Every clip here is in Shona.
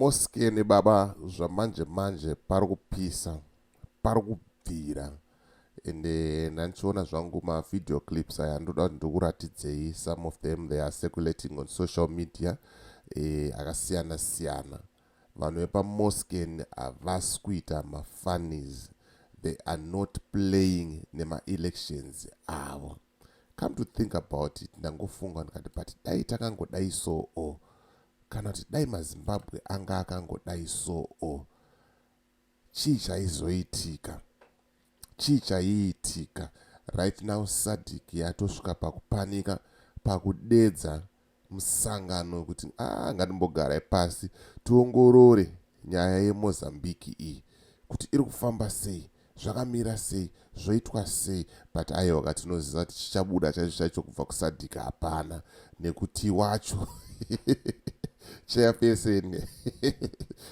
PaMoskeni baba zvamanje manje pari kupisa, pari kubvira ende ndandichiona zvangu mavideo clips aya ndoda kuti ndikuratidzei some of them they are circulating on social media eh, akasiyana siyana. Vanhu vepaMosken havasi kuita mafunnies, they are not playing nemaelections avo. Come to think about it, ndangofunga ndikati but dai takangodai so-o, kana kuti dai maZimbabwe anga akangodai so-o, chii chaizoitika? Chii chaiitika? Right now SADC yatosvika pakupanika, pakudedza musangano wekuti ah, ngatimbogarai pasi tiongorore nyaya yeMozambique iyi kuti iri kufamba sei, zvakamira sei, zvoitwa sei. But aiwa ka, tinoziva kuti chichabuda chaicho chaicho kubva kuSADC hapana, nekuti wacho chairperson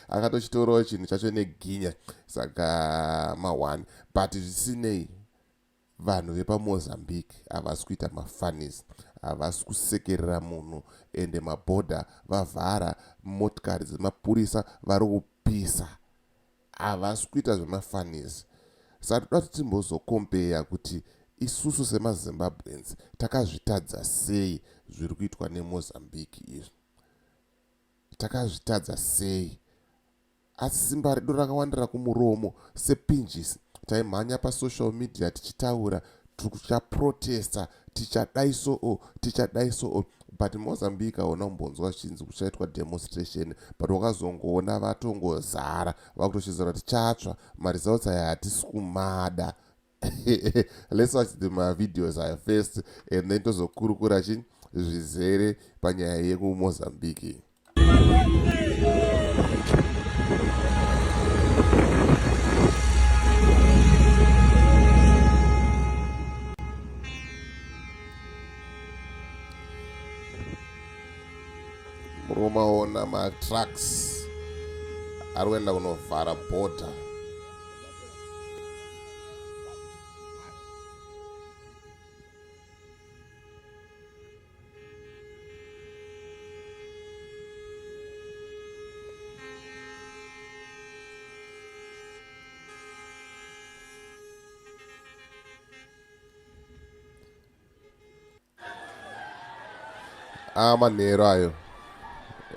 akatochitorawo chinhu chacho neginya, saka ma1. But zvisinei, vanhu vepaMozambique havasi kuita mafunnies, havasi kusekerera munhu, ende mabhodha vavhara, motikari dzemapurisa vari kupisa, havasi kuita zvemafunnies. Saka toda kuti timbozokompeya kuti isusu semaZimbabweans takazvitadza sei zviri kuitwa neMozambique izvi, takazvitadza sei? Asi simba redu rakawandira kumuromo sepinjisi. Taimhanya pasocial media tichitaura tichaprotesta, tichadai soo, tichadai soo, but Mozambique hauna kumbonzwa zvichinzi kuchaitwa demonstration, but wakazongoona vatongozara vakutochizora kuti chatsva, maresults aya hatisi kumada. Let's watch the mavideos aya first and then tozokurukura chi zvizere panyaya yekuMozambique. Muri kumaona matrucks ari kuenda kunovhara bhodha. Manheru ayo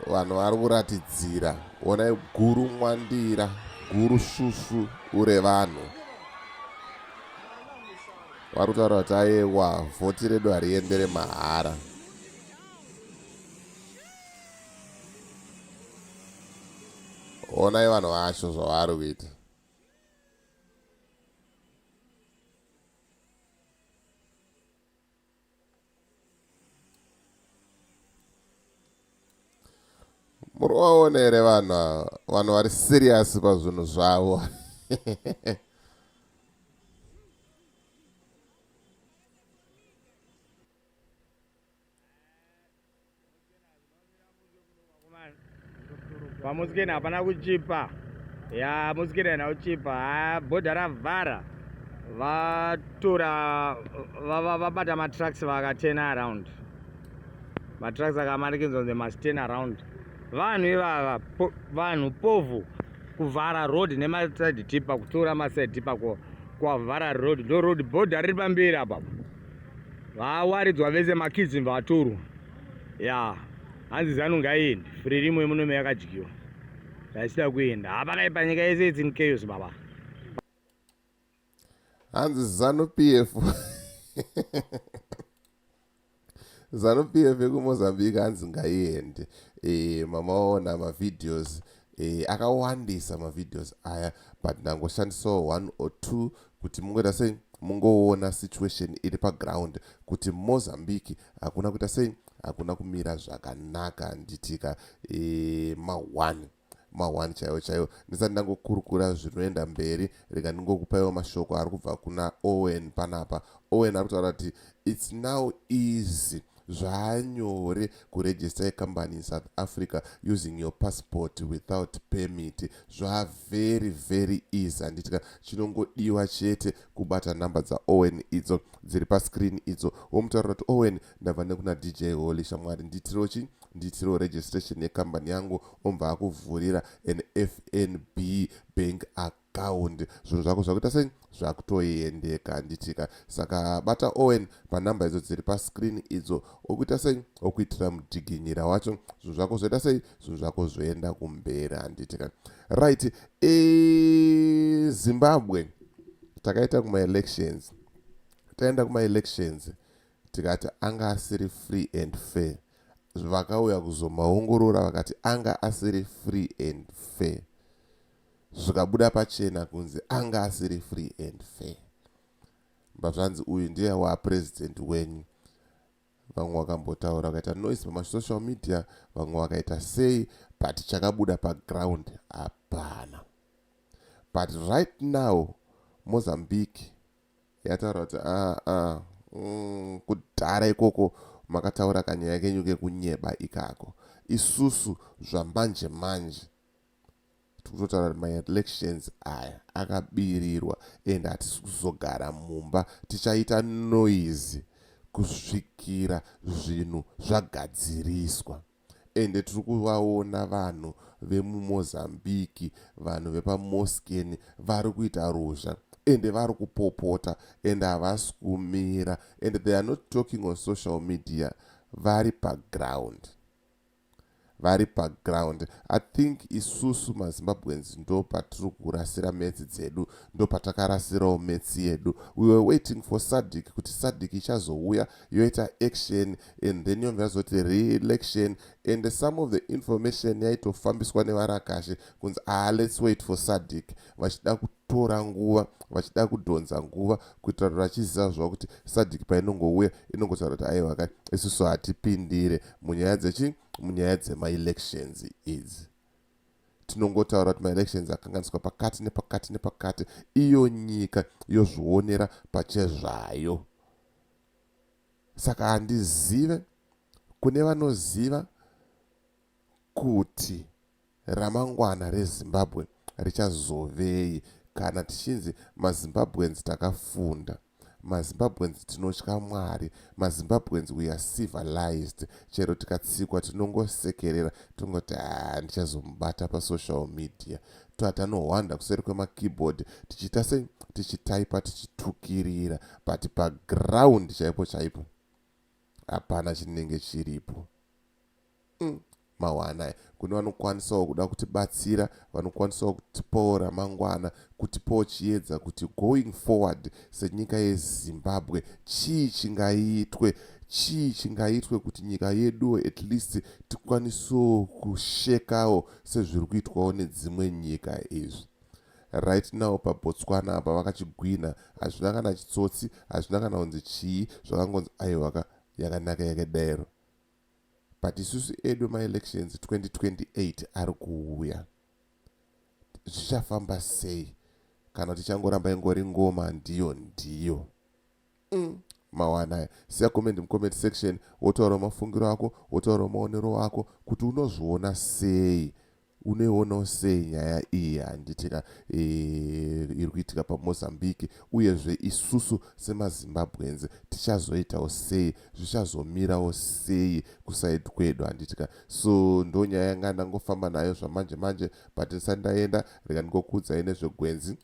vanhu vari kuratidzira. Onai guru mwandira, guru svusvu revanhu vari kutaura kuti ayewa, vhoti redu hariendere mahara. Onai vanhu vacho zvavari kuita. Muri kuvaona here vanhu ava? Vanhu vari serious pazvinhu zvavo. Pamusikeni hapana kuchipa. Ya musikeni haina kuchipa. Ha bhodha ravhara. Vatora vabata matrucks vakaturn around. Matrucks akamanikidzwa they must turn around. Vanhu ivava vanhu povhu kuvhara road nemaside tipper, kutora maside tipper kwavhara road, ndo road border riri pamberi apa. Vawaridzwa vese makids vatorwa. Ya hanzi Zanu ngaiende, free rimwe muno yakadyiwa taisida kuenda. Hapakaipa, nyika yese it's in chaos baba. Hanzi Zanu PF, Zanu PF yekuMozambique hanzi ngaiende. Mamaona mavideos akawandisa mavideos aya, but ndangoshandisawo one or two kuti mungoita sei, mungoona situation iri paground kuti Mozambique hakuna kuita sei, hakuna kumira zvakanaka. Handitika ma1 ma1 chaiwo chaiwo. Ndisati ndangokurukura zvinoenda mberi, rega ndingokupaiwo mashoko ari kubva kuna Owen panapa. Owen ari kutaura kuti it's now easy, zvaanyore kuregister yecompany in South Africa using your passport without permit. Zva very very easy, handitika? Chinongodiwa chete kubata nhamba dzaOwen idzo dziri pascreen idzo, womutaurira kuti Owen, ndabva nekuna DJ Holy, shamwari, ndiitirewo chi Ndiitirewo registration yekambani yangu. Obva akuvhurira an FNB bank account. Zvinhu zvako zvakuita sei? Zvakutoendeka, handitika? Saka bata Owen panhamba idzo dziri pascreen idzo, okuita sei? Okuitira mudhiginyira wacho. Zvinhu zvako zvoita sei? Zvinhu zvako zvoenda kumberi, handitika? Right, Zimbabwe takaita kumaelections, taenda kumaelections, tikati anga asiri free and fair. Vakauya kuzomaongorora, vakati anga asiri free and fair. Zvikabuda pachena kunzi anga asiri free and fair. Zvanzi uyu ndiye wapurezidendi wenyu. Vamwe vakambotaura, vakaita noise pamasocial media, vamwe vakaita sei, but chakabuda paground hapana. But right now Mozambique yataura kuti aa ah, ah, kudhara ikoko makataura kanyaya kenyu kekunyeba ikako. Isusu zvamanje manje tikutotaura kuti maelections aya akabirirwa and hatisi kuzogara mumba. Tichaita noise kusvikira zvinhu zvagadziriswa. Ende tiri kuvaona vanhu vemuMozambique, vanhu vepaMosken vari kuita ruzha, ende vari kupopota, ende havasi kumira, and they are not talking on social media. Vari paground, vari paground. I think isusu maZimbabweans ndo patiri kurasira metsi dzedu, ndo patakarasirawo metsi yedu. We were waiting for SADC, kuti SADC ichazouya yoita action and then yobva yazoti re-election. And some of the information yaitofambiswa nevarakashi kunzi, "Ah, let's wait for SADC," vachida kutora nguva, vachida kudhonza nguva, kuitira kuti vachiziva zvavo kuti SADC painongouya inongotaura kuti, "Aiwa ka, isusu hatipindire munyaya dzechi, munyaya dzemaelections idzi. Tinongotaura kuti maelections akanganiswa pakati nepakati nepakati." Iyo nyika yozvionera pachezvayo. Saka handizive kune vanoziva kuti ramangwana reZimbabwe richazovei kana tichinzi maZimbabweans takafunda, maZimbabweans tinotya Mwari, maZimbabweans we are civilized. Chero tikatsikwa tinongosekerera, tongoti, "Ha, ndichazomubata pasocial media." Toatanohwanda kuseri kwemakeyboard tichiita sei? Tichitaipa, tichitukirira, but paground chaipo chaipo hapana chinenge chiripo. Mawanaya kune vanokwanisawo kuda kutibatsira, vanokwanisawo kutipawo ramangwana, kutipawo chiedza kuti going forward senyika yeZimbabwe chii chingaitwe, chii chingaitwe kuti nyika yeduwo at least tikwanisewo kushekawo sezviri kuitwawo nedzimwe nyika izvi. Right now paBotswana apa vakachigwina, hazvina kana chitsotsi, hazvina kana kunzi chii, zvakangonzi aiwaka, yakanaka yakadaro. But isusu edu maelections 2028 ari kuuya, zvichafamba sei kana tichangoramba ingori ngoma ndiyo ndiyo? Mawanaya, siya comment mucomment section, wotaurawo mafungiro ako, wotaurawo maonero ako kuti unozviona sei, unoionawo sei nyaya iyi, handitika, iri kuitika paMozambique? Uyezve isusu semaZimbabweans tichazoitawo sei? Zvichazomirawo sei kuside kwedu, handitika? So ndo nyaya yanga ndangofamba nayo zvamanje manje, but ndisati ndaenda, rega ndingokuudzai nezvegwenzi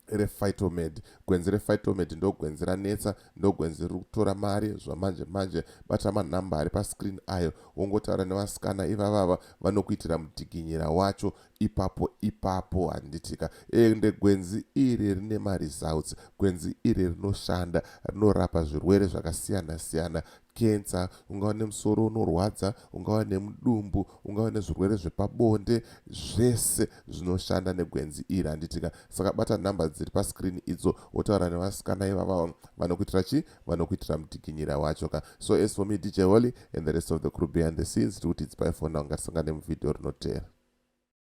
rePhytomed. Gwenzi rePhytomed ndo gwenzi ranetsa, ndo gwenzi riri kutora mari zvamanje manje. Bata manhamba ari pascreen ayo, wongotaura nevasikana ivavava, vanokuitira mudhiginyira wacho ipapo ipapo, handitika? Ende gwenzi iri rine maresults. Gwenzi iri rinoshanda, rinorapa zvirwere zvakasiyana siyana, kensa, ungava nemusoro unorwadza, ungava nemudumbu, ungava nezvirwere zvepabonde, zvese zvinoshanda negwenzi iri, handitika? Saka bata nhamba dziri pascreen idzo, wotaura nevasikana ivava, vanokuitira chi? Vanokuitira mudhiginyira wacho ka. So as for me, DJ Holly, and the rest of the crew behind the scenes, tiri kuti it's bye for now. Ngatisangane muvhidhiyo rinotera.